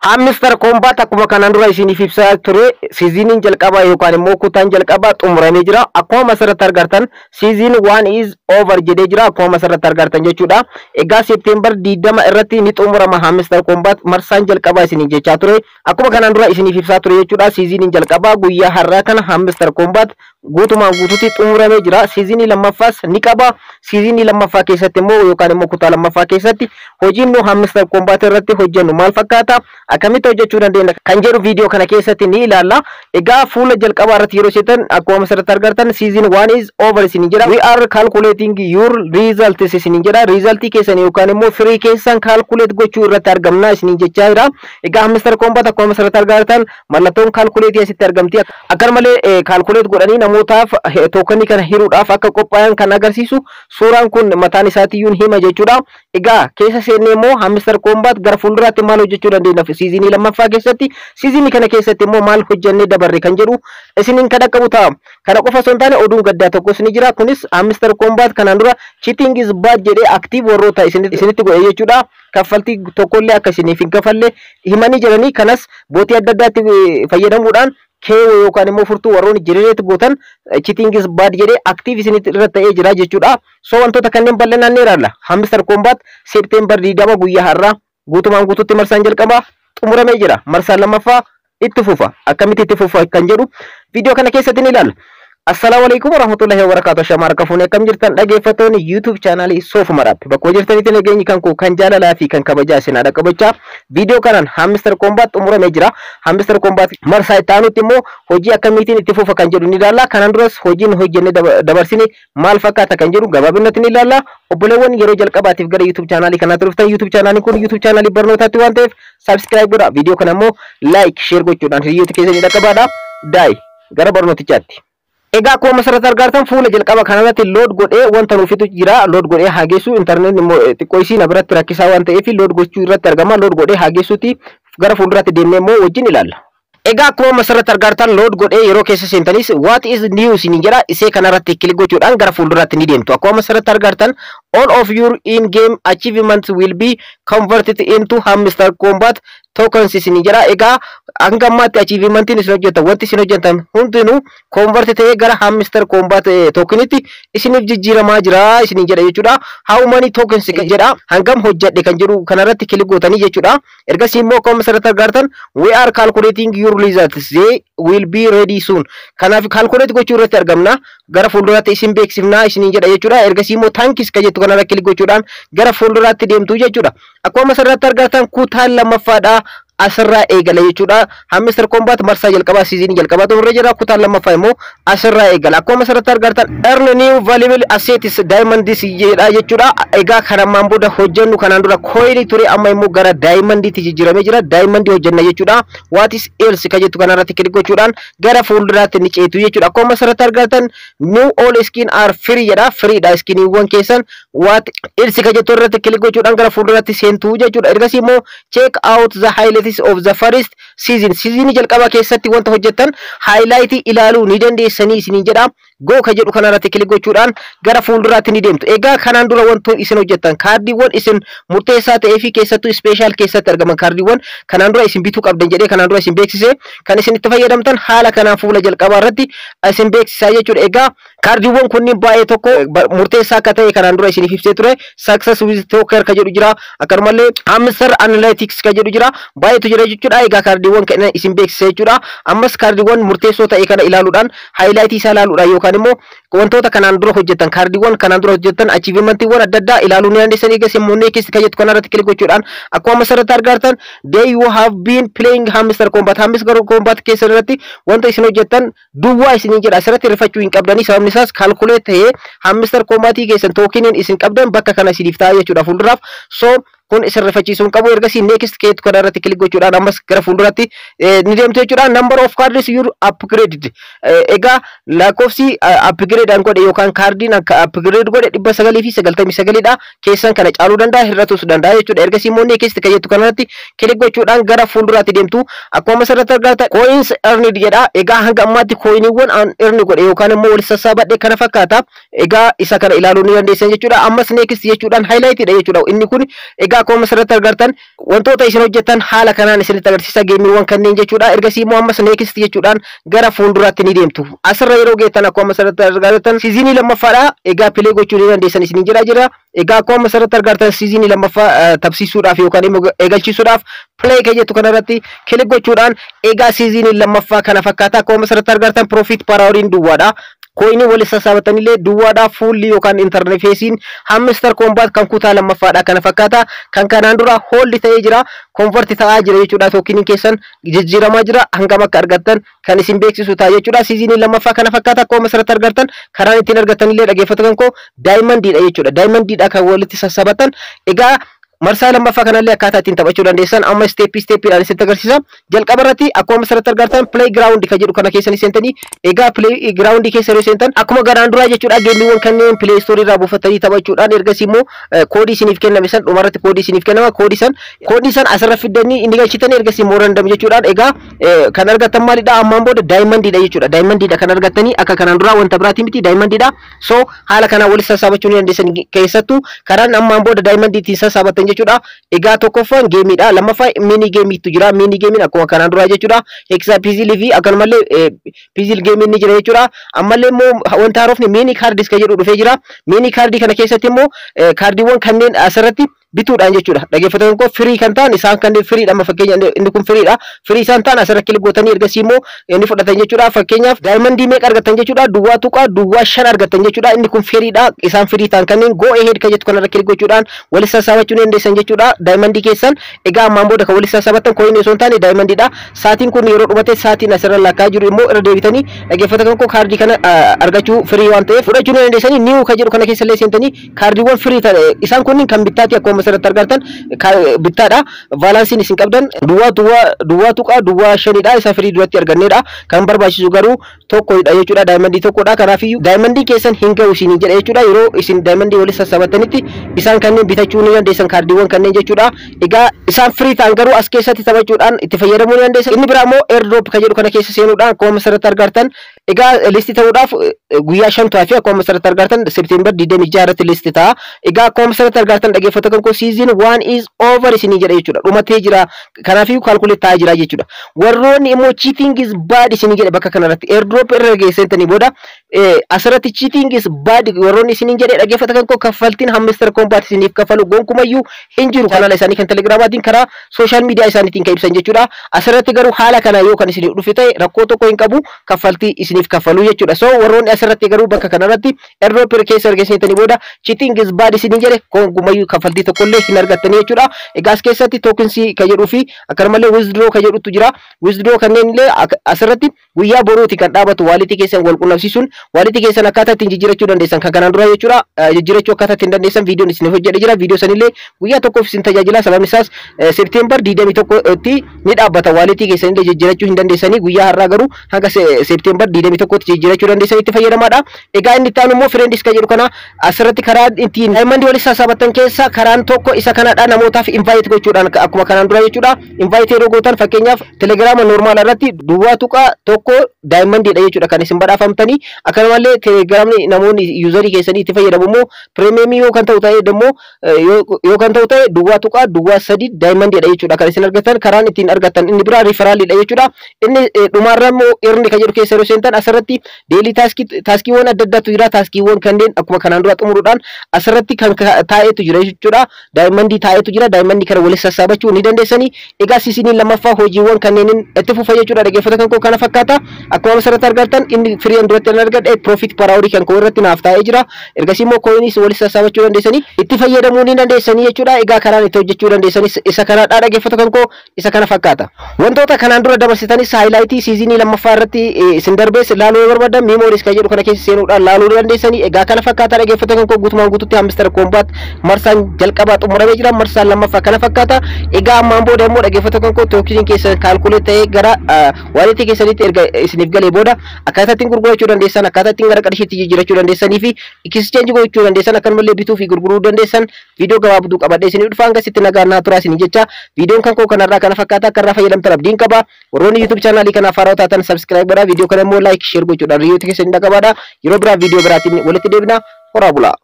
Hamster Kombat akkuma kanaan dura isiniif ibsaa ture, seasoniin jalqabaa yookaan immoo kutaan jalqabaa xumuramee jira. Akkuma asirratti argartan, "Season one is over" jedhee jira, akkuma asirratti argartan jechuudha. Egaa September 20 irratti ni xumurama Hamster Kombat marsaan jalqabaa isiniin jechaa ture. Akkuma kanaan dura isiniif ibsaa ture jechuudha. Seasoniin jalqabaa guyyaa har'aa kana Hamster Kombat guutumaan guutuutti xumuramee jira. Seasonii lammaffaas ni qaba. Seasonii lammaffaa keessatti immoo yookaan immoo kutaa lammaffaa keessatti hojiin nu Hamster Kombat irratti hojjennu maal fakkaata? Akkamitti hojjechuu dandeenya kan jedhu viidiyoo kana keessatti ni ilaalla. Egaa fuula jalqabaa irratti yeroo seetan, akkuma asirratti argartan, "Season one is over" isiniin jedha. "We are calculating your results" isiniin jedha. Resultii keessan yookaan immoo firii keessan calculate gochuu irratti argamna isiniin jechaa jira. Egaa Hamster Kombat akkuma asirratti argartan mallattoon calculate asitti argamti. Akkanumallee calculate godhanii namootaaf tokenii kana hiruudhaaf akka qophaayan kan agarsiisu suuraan kun mataan isaatiyyuu hima jechuudha. Egaa keessa seennee immoo Hamster Kombat gara fuulduraatti maal hojjechuu dandeenya, seasonii lammaffaa keessatti, seasonii kana keessatti immoo maal hojjennee dabarre kan jedhu isiniin kan dhaqqabu ta'a. Kana qofa osoo hin taane, oduun gaddaa tokkos ni jira. Kunis Hamster Kombat kanaan dura "cheating is bad" jedhee active warroota isinitti godhe jechuudha. Kaffaltii tokkollee akka isiniif hin kafalle himanii jiranii. Kanas botii adda addaatti fayyadamuudhaan key yookaan immoo furtuu warroonni generate gootan "cheating is bad" jedhee active isinitti irra ta'ee jira jechuudha. So wantoota kanneen bal'inaan ni ilaalla. Hamster Kombat September 20 guyyaa har'aa guutumaan guututti marsaan jalqabaa xumuramee jira. Marsaan lammaffaa itti fufa. Akkamitti itti fufa kan jedhu viidiyoo kana keessatti ni ilaalla. Assalaamu alaikum warahmatullahi wabarakatuh. Shamaar kafuun akkam jirtan, dhaggeeffattoonni YouTube channelii Soof Maraatti? Bakka jirtanitti nageenyi kan koo kan jaalalaa fi kan kabajaa isin haadha qabachaa, viidiyoo kanaan Hamster Kombat xumuramee jira. Hamster Kombat marsaa itti aanutti immoo hojii akkamiitiin itti fufa kan jedhu ni ilaalla. Kanaan duras hojiin hojjennee dabarsine maal fakkaata kan jedhu gabaabinatti ni ilaalla. Obboleewwan yeroo jalqabaatiif gara YouTube channelii kanaatti dhuftan, YouTube channeliin kun YouTube channelii barnootaatti waan ta'eef subscribe godhaa. Viidiyoo kana immoo like, share gochuudhaan hiriyoota keessanii dhaqqabaadha. Daa'ii gara barnootichaatti. Egaa akkuma asirratti argartan, fuula jalqaba kanarratti load godhee wanta nuufitu jira. Load godhee hageessu. Intarneetni immoo xiqqoo isii na biratti rakkisaa waan ta'eef load gochuu irratti argama. Load godhee hageessuuti gara fuulduraatti deemnee immoo wajjin ilaalla. Egaa akkuma asirratti argartan, load godhee yeroo keessa seentanis "What is new" isiniin jedha. Isee kanarratti click gochuudhaan gara fuulduraatti ni deemtu. Akkuma asirratti argartan, "All of your in-game achievements will be converted into Hamster Kombat tokens" isiniin jedha. Egaa hanga ammaatti achievementiin isin hojjetan, wanti isin hojjetan hundinuu convert ta'ee gara Hamster Kombat tokenitti isiniif jijjiiramaa jira isiniin jedha jechuudha. "How many tokens" jedha, hangam hojjedhe kan jedhu kanarratti click gootanii jechuudha. Ergasii immoo akkuma asirratti argartan, "We are calculating your results, they will be ready soon." Kanaaf calculate gochuu irratti argamna. Gara fuulduraatti isin beeksifnaa isiniin jedha jechuudha. Ergasii immoo "Thanks" kan jettu kanarra click gochuudhaan gara fuulduraatti deemtu jechuudha. Akkuma asirratti argartan, kutaan lammaffaadha asirraa eegala jechuudha. Hamster Kombat marsaa jalqabaa, seasonii jalqabaa xumurree jira. Kutaan lammaffaa immoo asirraa eegala. Akkuma asirratti argartan, "Earn new valuable assets, diamonds" jedha jechuudha. Egaa kan ammaan booda hojjennu kanaan dura coinii ture, amma immoo gara diamondiitti jijjiiramee jira. Diamondii hojjenna jechuudha. "What is else" kan jettu kanarratti click gochuudhaan gara fuulduraatti ni ceetu jechuudha. Akkuma asirratti argartan, "New all skin are free" jedha. Freedha skiniiwwan keessan. "What else" kan jettu irratti click gochuudhaan gara fuulduraatti seentu jechuudha. Ergasii immoo "Check out the highlights of the first season." Seasonii jalqabaa keessatti wanta hojjettan highlightii ilaaluu ni dandeessanii isiniin jedha. "Go" ka jedhu kanarratti click gochuudhaan gara fuulduraatti ni deemtu. Egaa kanaan dura wantoonni isin hojjettan, kaardiiwwan isin murteessaa ta'ee fi keessattuu special keessatti argaman, kaardiiwwan kanaan dura isin bituu qabdan jedhee kanaan dura isin beeksise, kan isin itti fayyadamtan haala kanaan fuula jalqabaa irratti isin beeksisaa jechuudha. Egaa kaardiiwwan kunniin baay'ee tokko murteessaa akka ta'e kanaan dura isiniif ibsee ture. "Success with Token" ka jedhu jira. Akkanumallee Hamster Analytics ka jedhu jira. Baay'eetu jira jechuudha. Egaa kaardiiwwan kana isin beeksisa jechuudha. Ammas kaardiiwwan murteessoo ta'e kana ilaaluudhaan, highlightii isaa ilaaluudhaan, yookaan immoo wantoota kanaan dura hojjetan, kaardiiwwan kanaan dura hojjetan, achievementiiwwan adda addaa ilaaluu ni dandeessan. Egaa immoo "Next" ka jettu kanarratti click gochuudhaan, akkuma asirratti argartan, "Day you have been playing Hamster Kombat", Hamster Kombat keessan irratti wanta isin hojjettan duwwaa isiniin jedha. Asirratti rifachuu hin qabdanii, sababni isaas calculate ta'ee Hamster Kombatii keessan tokeniin isin qabdan bakka kana isiniif ta'a jechuudha fuulduraaf. So kun isin rifachiisuu hin qabu. Ergasii "Next" keetu kana irratti click gochuudhaan ammas gara fuulduratti ni deemtu jechuudha. "Number of cards you upgraded." Egaa lakkoofsi upgrade an godhe yookaan kaardiin akka upgrade godhe 999dha. Keessan kana caaluu danda'a, hir'atus danda'a jechuudha. Ergasii immoo "Next" kan jettu kanarratti click gochuudhaan gara fuulduraatti deemtu. Akkuma asirratti argatan, "Coins earned" jedha. Egaa hanga ammaatti coiniiwwan an earn godhe yookaan immoo wal sassaabadhe kana fakkaata. Egaa isa kana ilaaluu ni dandeessan jechuudha. Ammas "Next" jechuudhaan highlightidha jechuudha. Inni kun egaa Egaa akkuma asirratti argartan, wantoota isin hojjettan haala kanaan isinitti agarsiisa, gameiiwwan kanneen jechuudha. Ergasii immoo ammas next jechuudhaan gara fuulduraatti ni deemtu. Asirra yeroo geettan, akkuma asirratti argartan, seasonii lammaffaadha. Egaa play gochuu ni dandeessan isin jira. Egaa akkuma asirratti argartan, seasonii lammaffaa tapsiisuudhaaf yookaan immoo eegalchiisuudhaaf play kan jettu kanarratti click gochuudhaan, egaa seasonii lammaffaa kana fakkaata. Akkuma asirratti argartan, profit per houriin duwwaadha. Coinii walitti sassaabatanillee duwwaadha. Fuulli yookaan interfaceiin Hamster Kombat kan kutaa lammaffaadha kana fakkaata. Kan kanaan dura hold ta'ee jira. Convert ta'aa jira jechuudha. Tokeniin keessan jijjiiramaa jira. Hangam akka argattan kan isin beeksisu ta'a jechuudha. Seasonii lammaffaa kana fakkaata. Akkuma asirratti argattan, karaan ittiin argattanillee, dhaggeeffattoota koo, diamondiidha jechuudha. Diamondiidha kan walitti sassaabatan. Egaa marsaa lammaffaa kanallee akkaataa ittiin taphachuu dandeessan amma stepii stepiidhaan isinitti agarsiisa. Jalqaba irratti akkuma asirratti argartan, playground kan jedhu kana keessa ni seentanii. Egaa playground keessa yeroo seentan, akkuma garaan duraa jechuudha, gameiiwwan kanneen Play Store irraa buufatanii taphachuudhaan, ergasii immoo koodii isiniif kenname san, dhumarratti koodii isiniif kennama, koodii san asirra fiddanii inni galchitanii, ergasii immoo random jechuudhaan, egaa kan argattan maalidha? Ammaan booda diamondiidha jechuudha. Diamondiidha kan argattanii, akka kanaan duraa wanta biraatii miti, diamondiidha. So haala kanaan walitti sassaabachuu ni dandeessan, keessattuu karaan ammaan booda diamondii ittiin sassaabatan jechuudha. Egaa tokkoffaan gameiidha. Lammaffaa mini gameiitu jira. Mini gameiin akkuma kanaan duraa jechuudha. Hexa puzzleii fi akkanumallee puzzle gameiin ni jira jechuudha. Ammallee immoo wanta haarofni mini cards kan jedhu dhufee jira. Mini cardii kana keessatti immoo kaardiiwwan kanneen asirratti bituudhaan jechuudha. Dhaggeeffattoonni koo, free kan ta'an isaan kanneen freedha. Amma fakkeenya inni kun freedha. Free isaan ta'an asirra click gootanii ergasii immoo inni fudhatan jechuudha. Fakkeenyaaf diamondii meeqa argatan jechuudha? 0.05 argatan jechuudha. Inni kun freedha. Isaan free ta'an kanneen go ahead kan jettu kanarra click gochuudhaan walitti sassaabachuu ni dandeessan jechuudha. Diamondii keessan egaa ammaan booda kan walitti sassaabatan coinii osoo hin taane diamondiidha. Saatiin kun yeroo dhumate, saatiin asirra lakkaa jiru immoo irra deebitanii, dhaggeeffattoonni koo, kaardii kana argachuu free waan ta'eef fudhachuu ni dandeessanii. New kan jedhu kana keessa illee seentanii kaardiiwwan free ta'e isaan kunniin kan bittaati. Akkuma asirratti argartan bittaadha. Balanceiin isin qabdan duwwaa duwwaa 0.05dha. Isa free duratti argannedha. Kan barbaachisu garuu tokkodha jechuudha. Diamondii tokkodha. Kanaafiyyuu diamondii keessan hin ga'u isin jedha jechuudha. Yeroo isin diamondii walitti sassabatanitti isaan kanneen bitachuu ni dandeessan, kaardiiwwan kanneen jechuudha. Egaa isaan free ta'an garuu as keessatti taphachuudhaan itti fayyadamuu ni dandeessan. Inni biraa immoo airdrop kan jedhu kana keessa seenuudhaan, akkuma asirratti argartan, egaa list ta'uudhaaf guyyaa 5tu hafe. Akkuma asirratti argartan, September 26 irratti list ta'a. Egaa akkuma asirratti argartan, dhaggeeffattoota koo, season one is over isinii jedha jechuudha. Dhumatee jira. Kanaafiyyuu calculate ta'aa jira jechuudha. Warroonni immoo cheating is bad isinii jedhe, bakka kanarratti airdrop irra geessentanii booda asirratti cheating is bad warroonni isiniin jedhe, dhaggeeffattoota koo, kaffaltiin Hamster Kombat isiniif kaffalu gonkumayyuu hin jiru. Kanaala isaanii kan Telegramaatiin, karaa social media isaaniitiin kan ibsan jechuudha. Asirratti garuu haala kana yoo kan isiniif dhufe ta'e, rakkoo tokko hin qabu, kaffaltii isiniif kaffalu jechuudha. So warroonni asirratti garuu bakka kanarratti airdrop keessa erga seentanii booda cheating is bad isiniin jedhe, gonkumayyuu kaffaltii tokkollee hin argattanii jechuudha. Egaa as keessatti tokensii kan jedhuu fi akkanumallee withdraw kan jedhutu jira. Withdraw kanneen illee asirratti guyyaa boruuti kan dhaabatu. Walletii keessan wal qunnamsiisuun walletii keessan akkaataa ittiin jijjiirachuu dandeessan kan kanaan dura jechuudha. Jijjiirachuu akkaataa ittiin dandeessan viidiyoon isiniif hojjedhe jira. Viidiyoo sanillee guyyaa tokkoof isin tajaajila. Sababni isaas September 21tti ni dhaabbata. Walletii keessan illee jijjiirachuu hin dandeessanii. Guyyaa har'aa garuu hanga September 21tti jijjiirachuu dandeessan, itti fayyadamaadha. Egaa inni itti aanu immoo friends kan jedhu kana. Asirratti karaa ittiin diamondii walitti sassaabatan keessa karaan tokko isa kanadha. Namootaaf invite gochuudhaan, akkuma kanaan dura jechuudha. Invite yeroo gootan, fakkeenyaaf Telegrama normal irratti 0.1 diamondiidha jechuudha kan isin badhaafamtanii. Akkanumallee Telegramni namoonni userii keessanii itti fayyadamu immoo premiumii yoo kan ta'u ta'e immoo, yoo kan ta'u ta'e, 0.03 diamondiidha jechuudha kan isin argatan. Karaan ittiin argatan inni biraa referraliidha jechuudha. Inni dhumaarra immoo earn kan jedhu keessa yeroo seentan, asirratti daily taskiiwwan adda addaatu jira. Taskiiwwan kanneen akkuma kanaan dura xumuruudhaan asirratti kan taa'etu jira jechuudha. Diamondii taa'etu jira. Diamondii kana walitti sassaabachuu ni dandeessanii. Egaa seasoniin lammaffaa hojiiwwan kanneeniin itti fufa jechuudha. Dhaggeeffata kan koo, kana fakkaata. Akkuma asirratti argattan, inni freen duratti an argadhe profit per hourii kan koo irratti naaf taa'ee jira. Ergasii immoo coiniis walitti sassaabachuu dandeessanii, itti fayyadamuu ni dandeessanii jechuudha. Egaa karaan itti hojjechuu dandeessanis isa kanadha. Dhaggeeffata kan koo, isa kana fakkaata. Wantoota kanaan dura dabarsitanis, highlightii seasonii lammaffaa irratti isin darbees laaluu yoo barbaadan, memories kan jedhu kana keessa seenuudhaan laaluu dandeessanii. Egaa kana fakkaata, dhaggeeffata kan koo. Guutumaan guututti Hamster Kombat marsaan jalqabaa xumuramee jira. Marsaan lammaffaa kana fakkaata. Egaa ammaan booda immoo, dhaggeeffata kan koo, tokeniin keessan calculate ta'ee gara walletii keessanitti erga isiniif galee booda, akkaataa ittiin gurgurachuu dandeessan, akkaataa ittiin gara qarshiitti jijjiirachuu dandeessanii fi exchange gochuu dandeessan, akkanumallee bituu fi gurguruu dandeessan viidiyoo gabaabduu qabadhee isiniif dhufa. Hanga sitti nagaan naa turaa isinii jecha, viidiyoon kan koo kanarraa kana fakkaata. Akka irraa fayyadamtan abdiin qaba. Warroonni YouTube channelii kanaaf haarawaa taatan subscribe godhaa, viidiyoo kana immoo like, share gochuudhaan hiriyoota keessanii dhaqabaadha. Yeroo biraa viidiyoo biraatiin walitti deebina. Horaa bulaa.